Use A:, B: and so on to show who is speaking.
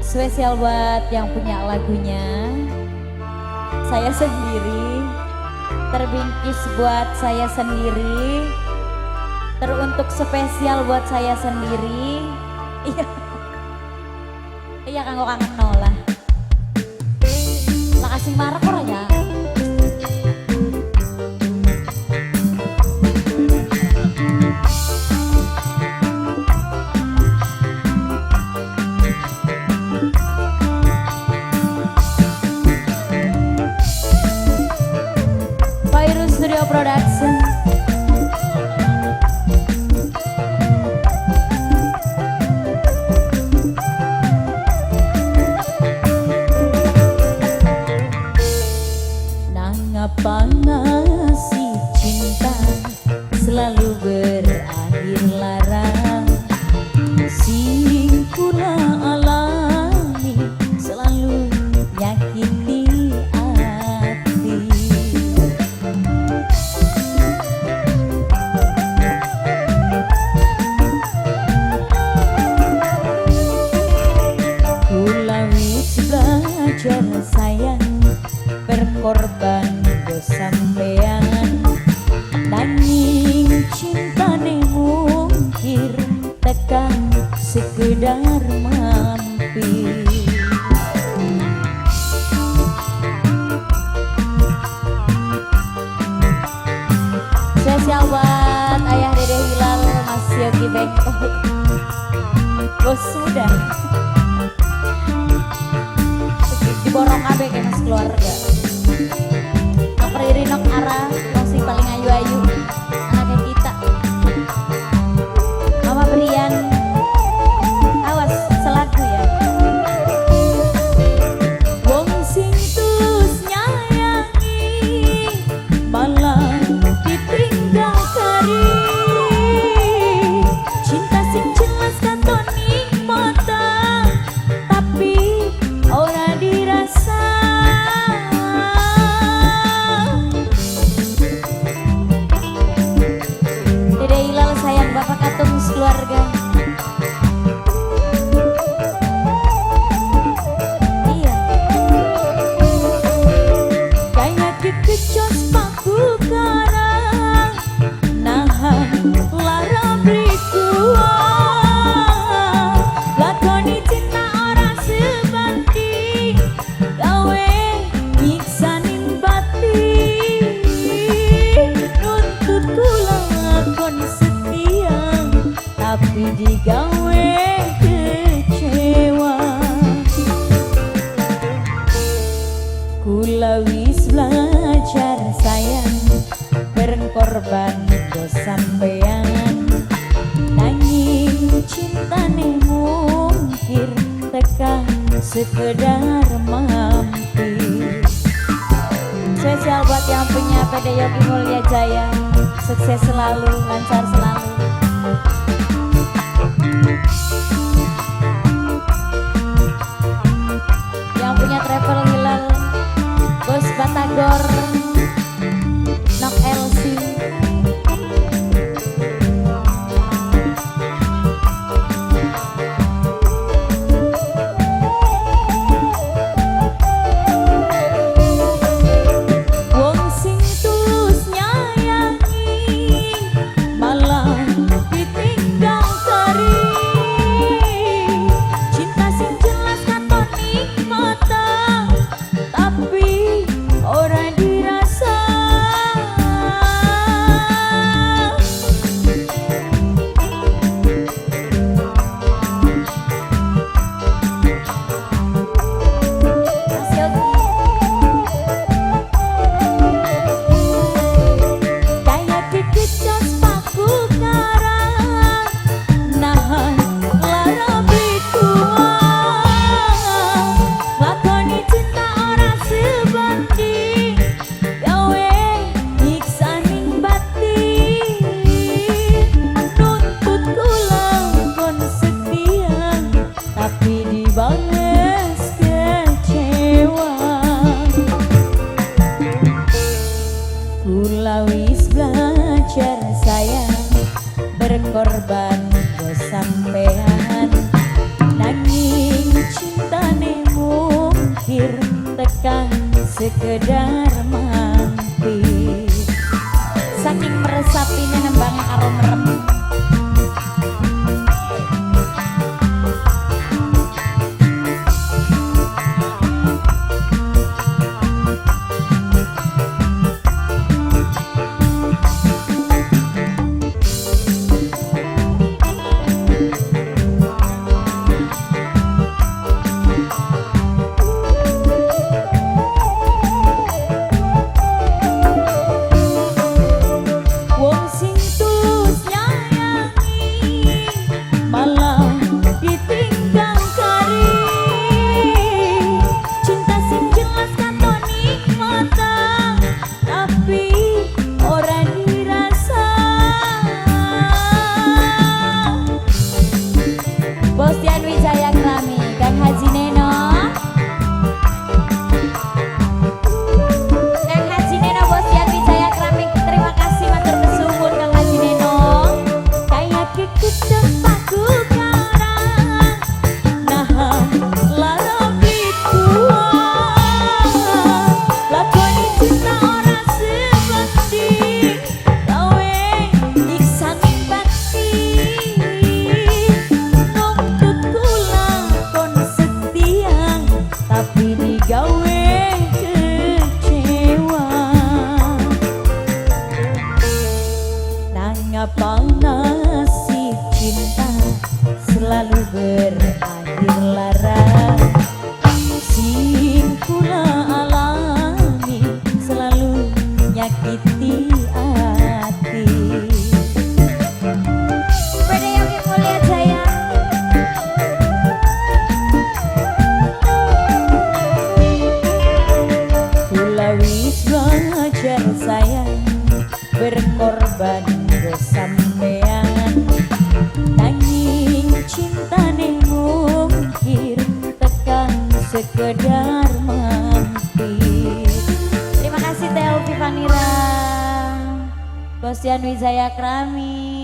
A: Spesial buat yang punya lagunya. Saya sendiri. Terbingkis buat saya sendiri. Teruntuk spesial buat saya sendiri. Iya. Iya kanggo kangen lah. Lah kasih marah ora ya? Fairu Studio Production. Nangapa ngasih cinta selalu berakhir lara, sing kula alami selalu nyakiti hati. Kula wis belajar sayang, berkorban go sampean, nanging cintane mungkir tekan sekedar mampir. Spesial buat ayah Dede Hilal, Mas Yogi Bengkok, bos muda. Diborong kabeh kayak mas keluarga. Nok Riri, nok Ara, wong sing paling ayu-ayu, anaknya kita. Mama Brian, awas selaku ya. Wong sing tulus nyayangi malah ditinggal kari. Cinta sing jelas katon ning mata, tapi ora dirasa. Dede Hilal sayang bapak katung keluarga. Iya. Kayak dikecos paku karang, nahan lara beli kuat. Lakoni cinta ora sebanding, gawe nyiksanin batin. Nuntut kula kon setia, tapi digawe kecewa. Kula wis belajar sayang, berkorban go sampean, nanging cintane mungkir tekan sekedar mampir. Spesial buat yang punya PD Yogi Mulya Jaya, sukses selalu, lancar selalu. Yang punya travel Hilal, Bos Batagor, Nok LC. Wong sing tulus nyayangi malah ditinggal kari. Cinta sing jelas katon ning mata, tapi ora dirasa. Mas Yogi. Kayak dikecos paku karang, nahan lara beli kuat. Lakoni cinta ora sebanding, gawe nyiksaning batin. Nuntut kula kon setia, tapi dibales kecewa. Kula wis belajar sayang, berkorban go sampean, nanging cinta sekedar mampir. Saking meresapine nembang karo merem. Wong sing tulus nyayangi malah ditinggal kari. Cinta sing jelas katon ning mata tapi ora dirasa. Bostian Wijaya Krami, Kang Haji Neno. Kang Haji Neno, Bostian Wijaya Krami, terima kasih, matur kesuwun Kang Haji Neno. Kayak keketep aku karang, nahan lara kuat. Lakoni cinta ora sebanding, gawe nyiksa ning batin. Nuntut kula kon setia, tapi digawe kecewa. Nangapa nasib cinta selalu berakhir lara? Sing kula alami selalu nyakiti hati. PD Yogi Mulia Jaya. Kula wis belajar sayang, berkorban go sampean, nanging cintane mungkir tekan sekedar mampir. Terima kasih Teo Vanira, Bostian Wijaya Krami.